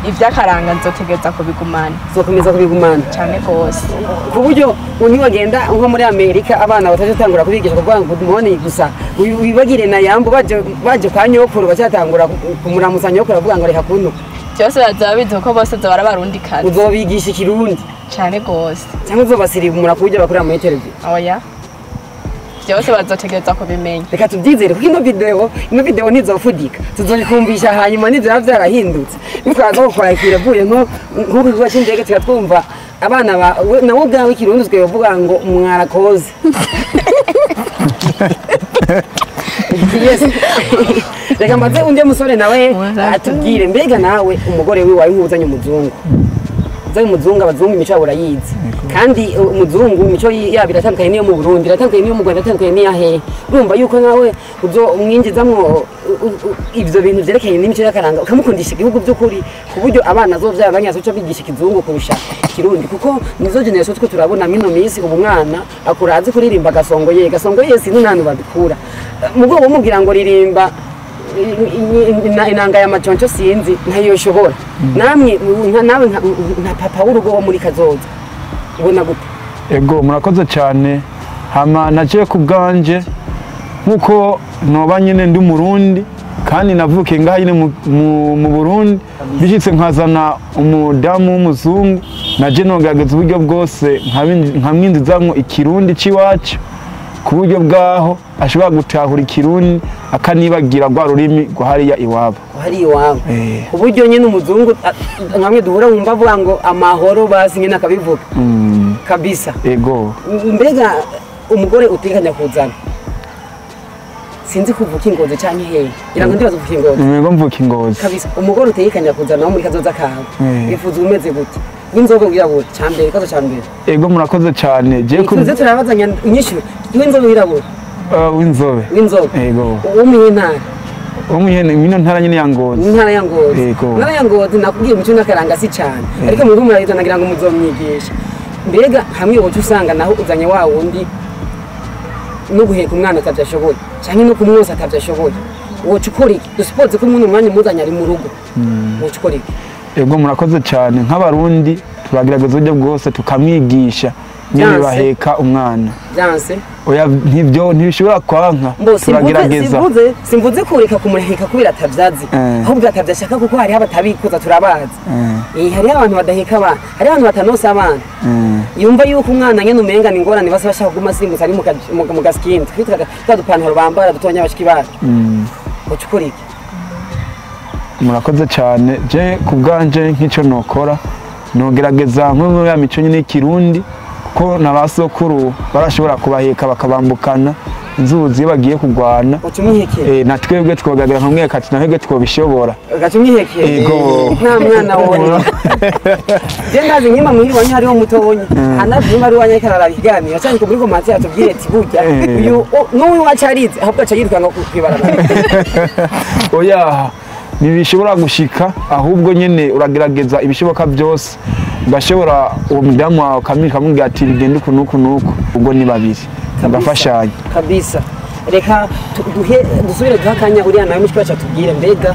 ivy'akaranga nzotegereza kubigumana. Uzokomeza kubigumana cyane gose, ku buryo niwagenda nko muri Amerika abana batajatangura kubigisha kuvuga ngo good morning gusa, wibagire na yambo baje kwa nyokuru bacatangura kumuramutsa nyokuru avuga ngo reka kuntuka. Byose bazoba bizi kuko bose bazoba ari abarundi kazi. Uzobigisha ikirundi cyane gose, cyangwa uzobasirimura ku buryo bakorera muri televiziyo? Oya, byose bazotegereza kubimenya. Reka tubyizere kuko ino video ntizofudika, tuzobikumvisha hanyuma nizaba vyarahindutse bitwaza ko kwakira avuye nko ku kibuga c'indege tukatwumva abana nawe ubwawe ikirundi usigaye uvuga ngo mwarakoze. Yes. Reka mbaze undi musore nawe atubwire, mbega nawe umugore wiwe wazanye umuzungu, uzanye umuzungu, abazungu imico yabo urayizi, kandi umuzungu imico yabo iratandukanye n'iyo mu Burundi, iratandukanye n'iyo mu Rwanda, iratandukanye n'iya hehe. Urumva yuko nawe uzo umwinjizamwo ivyo bintu vyerekeye n'imico y'akaranga, ukamukundisha igihugu by'ukuri, ku buryo abana azovyara banyazoca bigisha ikizungu kurusha ikirundi, kuko nizo generation twe turabona mino minsi. Ubu mwana akura azi kuririmba gasongoye gasongoye, sinzi n'ahantu babikura, mugo bamubwira ngo ririmba inanga ya maconco sinzi ntayoshobora. Namwe nawe nka papa w'urugo wo muri kazoza ubona gute? Ego, murakoze cyane. Hama naje ku bwanje nkuko noba nyine ndi umurundi kandi navukiye ngaha nyine mu Burundi, bishitse nkazana umudamu w'umuzungu, naje nogerageza uburyo bwose nkamwinjizamwo ikirundi c'iwacu, ku buryo bwaho ashobora gutahura ikirundi akanibagira rwa rurimi rwa hariya iwabo. Hariya iwabo. Ku buryo nyine umuzungu nkamwe duhura wumva avuga ngo amahoro basi nyine akabivuga. Kabisa. Ego. Mbega umugore uteganya kuzana, sinzi kuvuka ingozi canke hehe, ngira ngo ndibaza kuvuka ingozi. Yego, mvuka ingozi. Kabisa. Umugore uteganya kuzana wo muri kazoza kawe wifuza umeze gute? W'inzobe wirabura cambere, kazo cambere. Ego, murakoze cyane. Je kuze turabazanya inyishu. W'inzobe wirabura. W'inzobe. W'inzobe. Ego. Wo ntara. Wo mu ntara nyine ya Ngozi. Intara ya Ngozi. Ego. Intara ya Ngozi nakubwiye umuco n'akaranga si cyane. Ariko mu rumura nagira ngo muzomwigisha. Mbega hamwe wocu usanga naho uzanye wa wundi no guheka umwana atavyashoboye canke no kumwosa atavyashoboye, wocu ukora iki? Dusipoze ko umuntu umwanya muzanye ari mu rugo, wocu ukora iki? Ego, murakoze cyane. Nk'abarundi turagerageza uburyo bwose tukamwigisha nyine baheka umwana. Byanse. Oya, ntibyo ntibishobora kwanka, turagerageza. Simvuze kureka kumureka kubera atavyazi, ahubwo atavyashaka, kuko hariho abatabikuza turabazi. Hariho abantu badaheka abana, hariho abantu batanosa abana. Yumva yuko umwana nyene umenga ni ingorane, bose bashaka kuguma asimbutse ari mu gasikindi, twa dupantaro bambara dutonya bashiki bacu. Uca ukora iki? Murakoze cyane. Je ku bwanje nk'icyo nokora, nogerageza nko ya mico nyine y'ikirundi, kuko na ba sokuru barashobora kubaheka bakabambukana inzuzi iyo bagiye kurwana. Uca umwihekera. Na twebwe twogagira nkamweka ati nahebwe twobishobora. Ugaca umwihekera. Ego. Nta mwana wone. Je ndazi nkimba muhiri wanyu hariho mutonyi, anavyimba ari wanyu ariko araraba ikiganiro canke muri komansi yatubwire ati burya uyu n'uyu wacu arize, ahubwo aca yirukanga kw'ibarabara. Oya, ntibishobora gushika, ahubwo nyine uragerageza ibishoboka byose ugashobora uwo mudamu wawe ukamubwira ati bigende uku n'uku n'uku, ubwo ni babiri mugafashanya. Kabisa. Reka dusubire duhe akanya uriya nawe mushiki wacu atubwire, mbega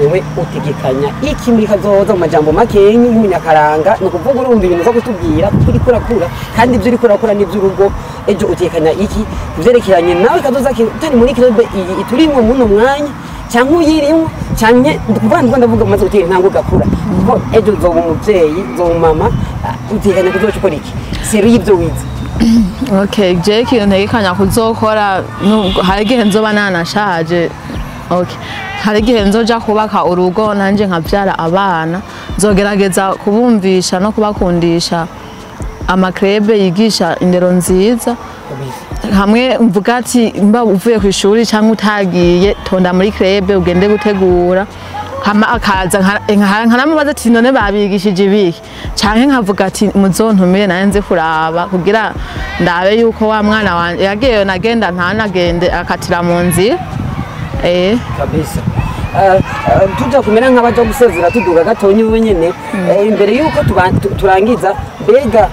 wewe utegekanya iki muri kazoza mu majambo makenyi nk'umunyakaranga? Ni ukuvuga urumva ibintu uza kutubwira kuko uriko urakura, kandi ibyo uriko urakura ni iby'urugo. Ejo utekanya iki kuvyerekeranye nawe kazoza utari muri club iyi iturimwo muno mwanya, cyangwa uyirimwo, canke ndikuvuga ndiko ndavuga umaze gutera intambwe ugakura, kuko ejo uzoba umuvyeyi, uzoba umumama, utekanya kuzoca ukora iki seru y'ivyo wize? Okay, je ikintu ntegekanya kuzokora, nubwo hari igihe nzoba nanashaje, Okay. Hari igihe nzoja kubaka urugo nanje nkavyara abana, nzogerageza kubumvisha no kubakundisha amakrebe yigisha indero nziza. Hamwe mvuga ati mba uvuye ku ishuri cyangwa utagiye, tonda muri krebe ugende gutegura. Hama akaza nkanamubaza ati none babigishije ibiki, canke nkavuga ati muzontumire naye nze kuraba kugira ndabe yuko wa mwana wanje yagiyeyo nagenda ntanagende akatira mu nzira. Kabisa. Tuja kumera nk'abaja gusezera tuduga gatonyi nyene. Imbere yuko turangiza, mbega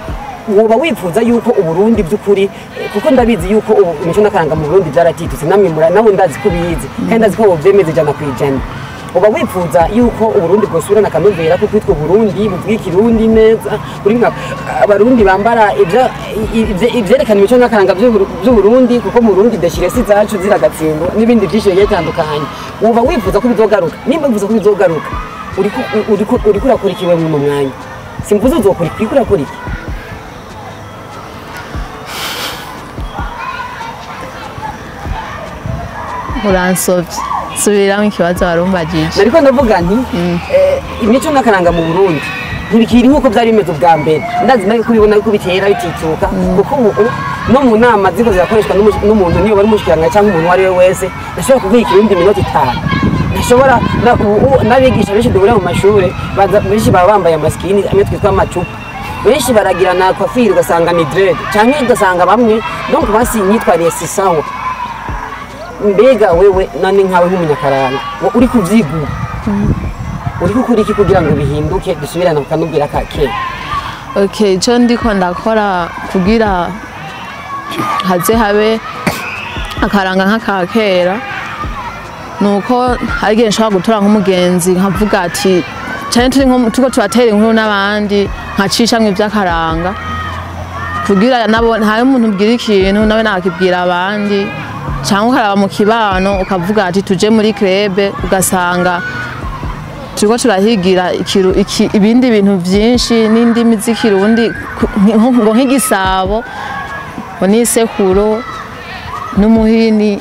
woba wifuza yuko Uburundi by'ukuri, kuko ndabizi yuko ubu imico n'akaranga mu Burundi byaratitutse, namwe nawe ndazi ko ubizi kandi ndazi ko wovyemeza 100%. Uba wifuza yuko Uburundi bwosubirana akanovera ko kwitwa Uburundi, buvuga ikirundi neza, uri nka abarundi bambara ivyerekana imico n'akaranga by'Uburundi, kuko mu Burundi deshiresi zacu ziragatsindwa n'ibindi byinshi bigiye bitandukanye. Uba wifuza ko bizogaruka? Nimba wifuza ko bizogaruka, uriko urakora iki wewe mu mwanya? Simvuze uzokora iki, uriko urakora iki? Uransovye, subiramwo ikibazo warumbajije. Nariko ndavuga nti imico n'akaranga mu Burundi ntibikiri nk'uko byari bimeze ubwa mbere. Ndazi nawe kubibona yuko bitera bitituka, kuko ubu no mu nama ziko zirakoreshwa n'umuntu niyo bari umushikiranganje cyangwa umuntu uwo ari we wese ntashobora kuvuga ikirundi iminota 5. Ntashobora. N'abigisha benshi duhurira mu mashure benshi baba bambaye amasikini amwe twitwa amacupa, benshi baragira na coiffure ugasanga ni dread, canke ugasanga bamwe donc basi imyitwarire si sawa. Mbega wewe nani nkawe nk'umunyakaranga uri kuvyigura, uri gukora iki kugira ngo bihinduke dusubirane akanubwira ka kera? Okay, ico ndiko ndakora kugira haze habe akaranga nk'aka kera, nuko hari igihe nshobora gutora nk'umugenzi nkavuga ati cane turi nko turiko turatera inkuru n'abandi, nkacishamwo ivy'akaranga kugira nabo hari umuntu ubwira ikintu nawe nakibwira abandi, cyangwa ukaraba mu kibano ukavuga ati tuje muri krebe, ugasanga turiko turahigira ibindi bintu vyinshi n'indimi z'ikirundi, ngo nk'igisabo, ngo n'isekuro n'umuhini.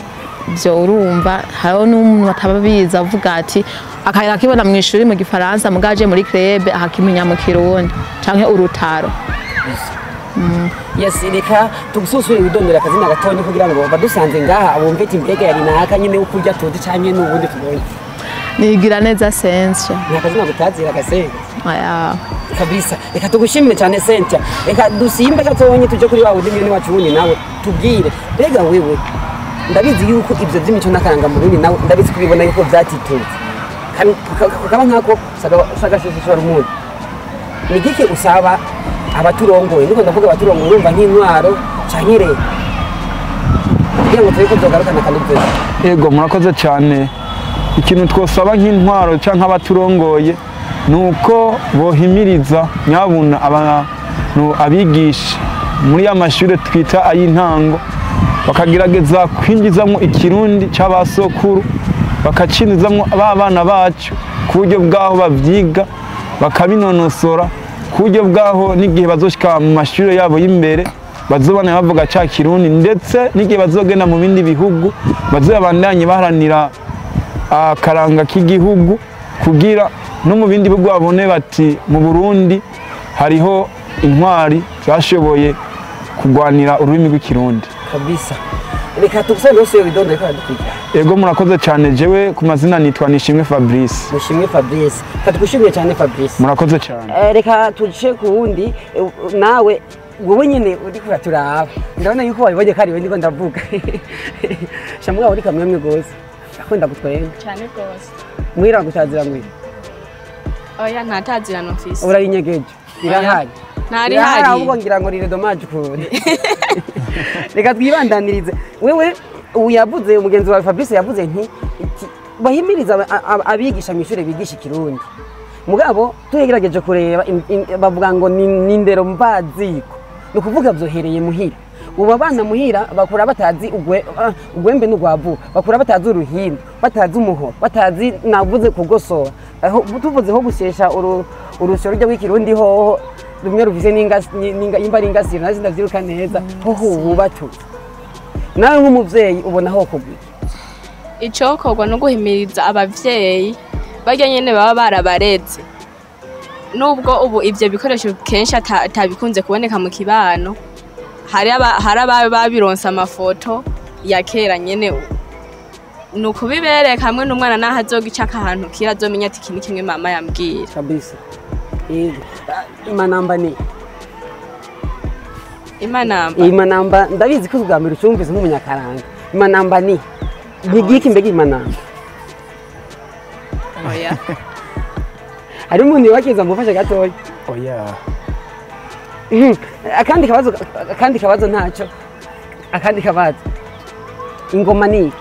Ivyo urumva hariho n'umuntu atababizi avuga ati akahera akibona mu ishuri mu gifaransa, mugaje muri krebe akakimenya mu kirundi canke urutaro. Yes, reka tugususure widondora akazina gatonyi kugira ngo badusanze ngaha bumve ati mbega yari naka nyene ukurya tuzi canke n'ubundi tubonye. Nigira neza Cynthia. Ni akazina gutazira gasenga. Aya. Kabisa. Reka tugushimire cyane Cynthia. Reka dusimbe gatonyi tuje kuri wa wundi mwene wacu wundi nawe tubwire. Mbega wewe ndabizi yuko ivyo vy'imico n'akaranga mu Burundi nawe ndabizi kubibona yuko vyatitutse. Kaba nkako sagashishishwa rumuntu. Ni gike usaba abaturongoye, ndiko ndavuga abaturongoye urumva nk'intwaro canke rero kugira ngo tureko tuzogarukana akanovera. Ego, murakoze cyane. Ikintu twosaba nk'intwaro canke abaturongoye nuko bohimiriza nyabuna abantu abigisha muri ya mashure twita ay'intango, bakagerageza kwinjizamwo ikirundi c'abasokuru, bakacinjizamwo abana bacu ku buryo bwaho bavyiga bakabinonosora, ku buryo bwaho n'igihe bazoshika mu mashure yabo y'imbere bazobana bavuga ca kirundi, ndetse n'igihe bazogenda mu bindi bihugu bazobandanye baharanira akaranga k'igihugu, kugira no mu bindi bihugu babone bati mu Burundi hariho intwari zashoboye kugwanira ururimi rw'ikirundi. Kabisa. Reka tugusabe rwose widondo reka dukurikira. Ego, murakoze cyane. Jewe ku mazina nitwa Nishimwe Fabrice. Nishimwe Fabrice. Reka tugushimire cyane Fabrice. Murakoze cyane. Reka tuce ku wundi, nawe wowe nyene uriko uraturaba. Ndabona yuko wabibonye ko ari wewe ndiko ndavuga. Shamwa uri kamwemwe gose. Akunda gutwenga. Cyane gose. Mwira gutazira mwira. Oya, ntatazirano mfise. Urayinyegeje. Irahari. Ntari Irahari hari. ahubwo ngira ngo rire dommage ukuntu. Reka twibandanirize. Wewe ubu yavuze umugenzi wawe Fabrice yavuze nti bahimiriza abigisha mu ishure bigisha ikirundi. Mugabo tugerageje kureba bavuga ngo ni indero mbaziko. Ni ukuvuga vyohereye muhira. Ubu abana muhira bakura batazi ugwembe n'ugwavu, bakura batazi uruhindu, batazi umuhoro, batazi navuze kugosora. Aho tuvuze ho gusyesha urusyo rujya rw'ikirundi hoho rumwe rufise n'inga imba ari ingasire nazi ndavyiruka neza, hoho ubu batu. Nawe nk'umuvyeyi ubona ho kugwiki. Icokorwa no guhimiriza abavyeyi barya nyene baba barabareze, nubwo ubu ivyo bikoresho kenshi atabikunze kuboneka mu kibano, hari ababa babironse amafoto ya kera nyene, ni ukubibereka hamwe n'umwana naho azogica ahantu kira azomenya ati iki ni kimwe mama yambwira. Kabisa. Yego. Imanamba ni Imanamba. Imanamba ndabizi ko ubwa mbere ucumvise nk'umunyakaranga. Imanamba ni igiki mbega imanamba? Oya. Hari umuntu wakiza mufashe gatoya. Oya. Akandi kabazo ntacyo. Akandi kabazo. Ingoma ni iki?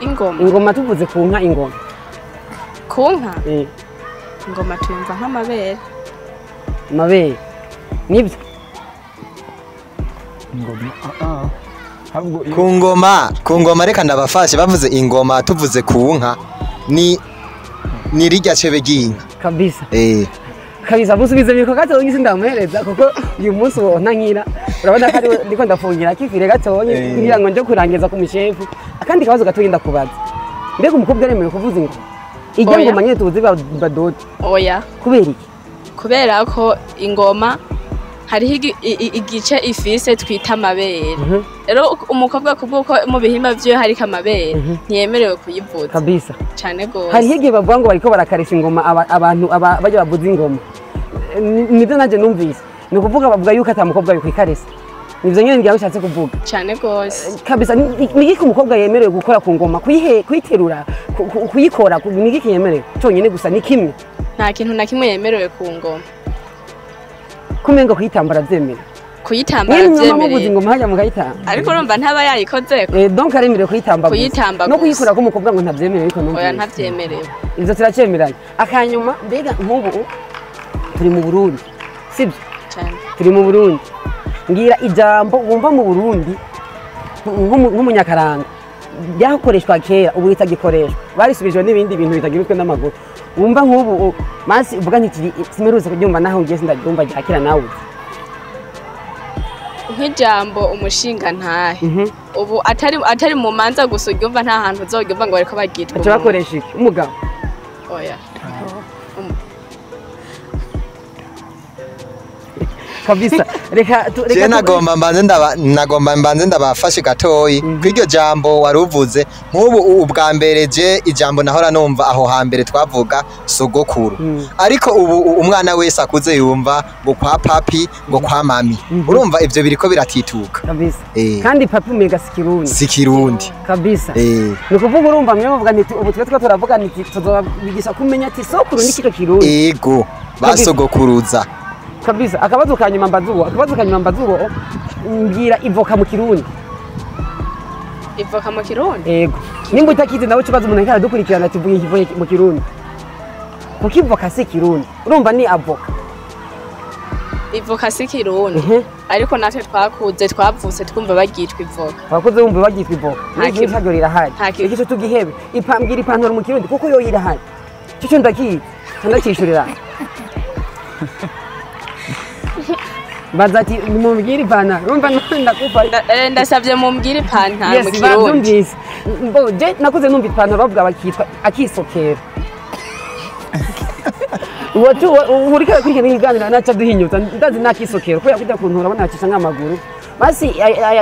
Ingoma. Ingoma tuvuze ku nka ingoma. Ku nka? Ingoma tuyumva nk'amabere. Amabere. Nibyo. Ingoma. Ku ngoma reka ndabafashe, bavuze ingoma tuvuze ku nka ni rirya cebe ry'inka. Kabisa. Kabisa musubize miko gato sindamuhereza kuko uyu munsi ubona nkira urabona ko ndiko ndafungira kifire gatonye kugira ngo nje kurangiza ku mushefu. Akandi kabazo gatoyi ndakubaza, mbega umukobwa aremewe kuvuza ingoma? Ijya ngoma nyene tuzi badote. Oya. Kubera iki? Kubera ko ingoma hariho igice ifise twita amabere. Rero umukobwa kubw'uko mu bihimba vyiwe hariko amabere ntiyemerewe kuyivuza. Kabisa. Cane gose. Hariho igihe bavuga ngo bariko barakarisha ingoma abantu bajya bavuza ingoma. Nivyo nanje numvise. Ni ukuvuga bavuga yuko ata mukobwa yokwikarisa. Nivyo nyene ngira bishatse kuvuga. Cane gose. Kabisa. Ni igiki umukobwa yemerewe gukora ku ngoma? Kuyiterura, kuyikora, ni igiki yemerewe? Conyene gusa ni kimwe. Nta kintu na kimwe yemerewe ku ngoma. Kumenga kuyitambara vyemerewe. Kuyitambara vyemerewe. Ingoma hajya mukayitamba. Ariko urumva ntaba yayikozeko. Donc aremerewe kuyitamba gusa. No kuyikora ko umukobwa ngo ntavyemerewe ariko numva. Oya ntavyemerewe. Ivyo turacemeranye. Akanyuma mbega nk'ubu turi mu Burundi. Sibyo? Cyane. Turi mu Burundi. Ngira ijambo wumva mu Burundi nk'umunyakaranga ryakoreshwa kera ubu ritagikoreshwa. Barisubijwe n'ibindi bintu bitagirutwe n'amaguru. Wumva nk'ubu masi uvuga nti simerutse kuryumva naho ngiye sindaryumva ryakira nawe. Nk'ijambo umushinga ntahe. Ubu atari mu manza gusa uryumva nta hantu uzoryumva ngo bariko bagitwa. Aca bakoresha iki? Umugabo. Oya. Kabisa. Reka je nagomba mbanze ndabafashe gatoyi kw'iryo jambo waruvuze. Nk'ubu ubwa mbere je ijambo nahora numva aho hambere twavuga sogokuru, ariko ubu umwana wese akuze yumva ngo kwa papi ngo kwa mami. Urumva ivyo biriko biratituka. Kabisa. Kandi papi umega sikirundi. Sikirundi. Kabisa. Ni kuvuga urumva mwe muvuga nti ubu twe turavuga nti tuzobigisha kumenya ati sokuru ni kito kirundi. Ego basogokuruza. Kabisa. Akabazo kanyuma mbazuwo ngira ivoka mu Kirundi. Ivoka mu Kirundi? Yego. Nimba utakizi nawe kibazo umuntu ariko aradukurikirana ati vuga ivoka mu Kirundi. Kuko ivoka si Kirundi. Urumva ni avoka. Ivoka si Kirundi. Ariko natwe twakuze twavutse twumva bagitwa ivoka. Twakuze wumva bagitwa ivoka. Ntabwo rirahari. Igice tugihebe. Ipambwira ipantaro mu Kirundi kuko yo irahari. Cyo ndakizi. Ndakishurira. Bazati mumbwire ipantaro urumva ndakufa. Ndasavye mumbwire ipantaro mu Kirundi. Mbo je nakuze numva ipantaro bavuga bakitwa akisokera. Watu urika kurikirana ikiganiro naca duhinyuza ndazi nakisokera kubera kujya kuntu urabona acisha nk'amaguru. Basi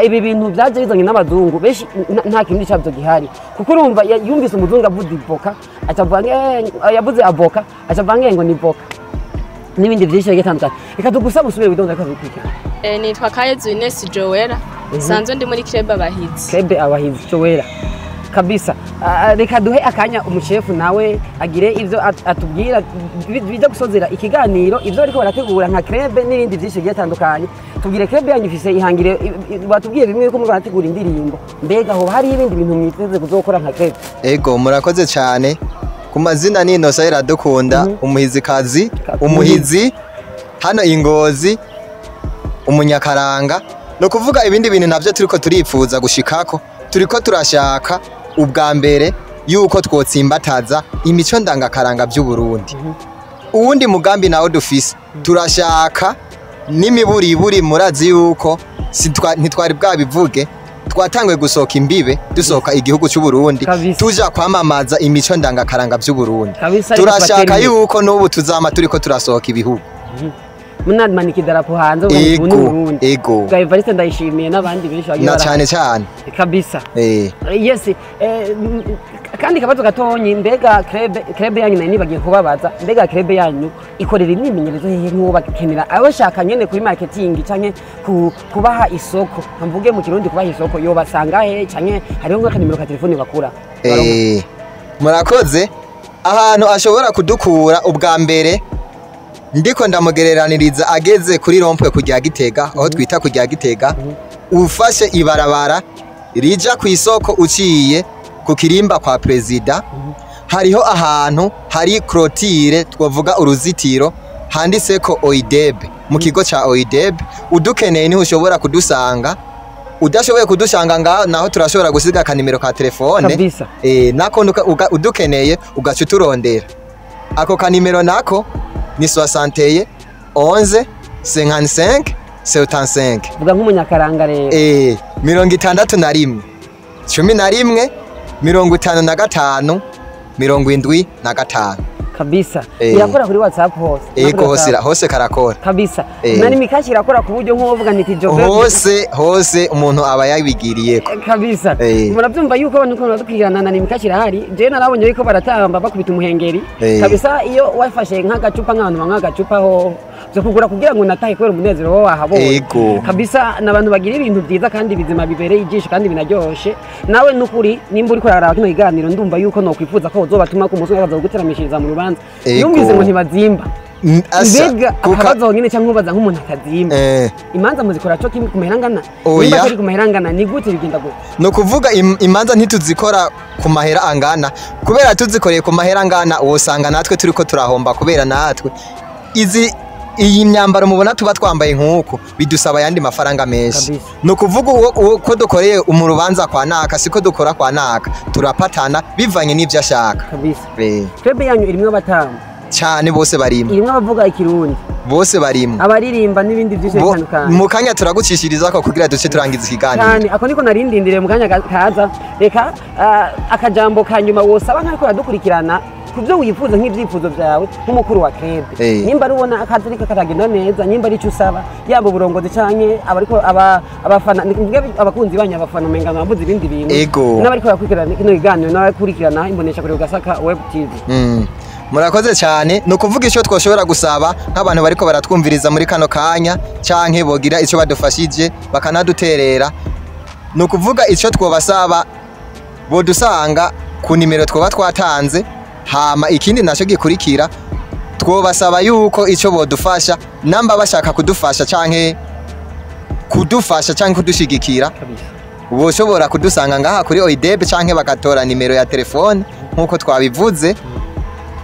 ibi bintu byaje bizanye n'abazungu benshi nta kintu cyabyo gihari. Kuko urumva yumvise umuzungu avuze ivoka acavuga yavuze avoka acavuga ngo ni voka. N'ibindi byinshi bitandukanye. Reka tugusaba usubire widonda ko bikurikirana. Nitwa Kayezu Ines Joella. Sanzwe ndi muri Club Abahizi. Club Abahizi Joella. Kabisa. Reka duhe akanya umushefu nawe agire ivyo atubwira bijya gusozera ikiganiro ivyo ariko barategura nka club n'ibindi byinshi bitandukanye. Tubwire club yanyu ifise ihangire batubwiye bimwe ko murategura indirimbo. Mbega ho hari ibindi bintu mwiteze kuzokora nka club. Ego murakoze cyane. Ku mazina ni Innocent Iradukunda, umuhizikazi, umuhizi hano Ingozi, umunyakaranga. No kuvuga ibindi bintu navyo turiko turipfuza gushikako, turiko turashaka ubwa mbere yuko twotsimbataza imico ndangakaranga by'u Burundi. Uwundi mugambi nawo dufise, turashaka n'imiburiburi murazi yuko ntitwari bwabivuge, Twatanguye gusohoka imbibe, dusohoka igihugu cy'u Burundi, Kabisa. tuja kwamamaza imico ndangakaranga by'u Burundi. Kabisa, ariko Turashaka tubatera imbere. yuko n'ubu tuzama turiko turasohoka ibihugu. Munamanika idarapo hanze ubu Ego, ni Burundi. ego. Bwa Evariste Ndayishimiye n'abandi benshi bagiye Na barahari. cane cane. Kabisa. Eh. Yes, kandi kabazo gatonyi, mbega club yanyu nari nibagiye kubabaza, mbega club yanyu ikorera imyimenyerezo hehe nk'uwo bakenera abashaka nyene kuri marketing canke kubaha isoko, mvuge mu Kirundi kubaha isoko, yobasanga he canke hariho nk'akanimero ka telefone bakura? Murakoze. Ahantu ashobora kudukura ubwa mbere, ndiko ndamugereraniriza ageze kuri rond-point kujya Gitega, aho twita kujya Gitega, ufashe ibarabara rija ku isoko uciye ku kirimba kwa perezida, hariho ahantu hari clôture, twavuga uruzitiro, handitseko OIDEB, mu kigo ca OIDEB. Udukeneye niho ushobora kudusanga. Udashoboye kudusanga ngaho naho, turashobora gusiga akanimero ka telefone. Kabisa. Nako udukeneye ugaca uturondera. Ako kanimero nako ni 61 11 55 75. Vuga nk'umunyakaranga rero. 61 11 55 75. Kabisa. Eh. Irakora kuri WhatsApp hose no kuri Ego, hose. WhatsApp. Hose karakora. Kabisa. Eh. Na nimikashi irakora ku buryo nk'uwovuga nti Jobe Hose hose umuntu aba yabigiriyeko. Kabisa. Eh. Murabyumva yuko abantu ko baradukurikirana na nimikashi irahari. Je narabonye yuko baratamba bakubita umuhengeri. Eh. Kabisa, iyo wafashe nk'agacupa, nk'abantu banywa agacupa ho byo kugura kugira ngo natahe kubera umunezero wo wahabonye. Ego. Kabisa, n'abantu bagira ibintu byiza kandi bizima bibereye ijisho kandi binaryoshe. Nawe nukuri nimba uriko uraraba kino kiganiro, ndumva yuko nokwifuza ko uzobatuma ku munsi umwe bakaza kuguteramishiriza mu rubanza. Ego. Yumvise ngo ntibazimba. Asa, Mbega akabazo nyine cyangwa nkubaza nk'umuntu atazimba, Eh. imanza muzikora co kimwe ku mahera angana? Oya. Nimba atari ku mahera angana, ni gute bigenda gute? Ni ukuvuga imanza ntituzikora ku mahera angana, kubera tuzikoreye ku mahera angana wosanga natwe turiko turahomba, kubera natwe izi iyi myambaro mubona tuba twambaye nk'uku bidusaba ayandi mafaranga menshi. Kabisa. Ni ukuvuga uwo ko dukoreye mu rubanza kwa naka siko dukora kwa naka, turapatana bivanye n'ibyo ashaka. Kabisa. Eh, Club yanyu irimwo abatamba? Cyane, bose barimwo. Irimwo abavuga ikirundi? Bose barimwo. Abaririmba n'ibindi byinshi bitandukanye? Mu kanya turagucishiriza ko kugira duce turangiza ikiganiro. Cyane, ako niko narindindiriye mu kanya kaza. Reka akajambo ka nyuma wosaba nk'ariko aradukurikirana ku byo wifuza nk'ibyifuzo byawe nk'umukuru wa club, Eh. nimba ari ubona akazi ariko katagenda neza, nimba ari icyo usaba yaba uburongozi canke abariko abafana, ni kuvuga abakunzi banyu, abafana umenga bavuze ibindi bintu, Ego. n'abariko barakurikirana kino kiganiro n'abakurikirana imbonesha kure Gasaka Web TV. Murakoze cyane. Ni ukuvuga icyo twashobora gusaba nk'abantu bariko baratwumviriza muri kano kanya canke bogira icyo badufashije bakanaduterera, ni ukuvuga icyo twobasaba, bodusanga ku nimero twoba twatanze. Hama ikindi naco gikurikira, twobasaba yuko icyo bodufasha, namba bashaka kudufasha canke kudushigikira, Kabisa. boshobora kudusanga ngaha kuri OIDEB canke bagatora nimero ya telefone nk'uko twabivuze,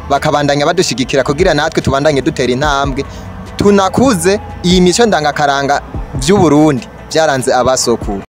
bakabandanya badushigikira kugira natwe tubandanye dutera intambwe, tunakuze iyi mico ndangakaranga by'u Burundi byaranze abasokuru.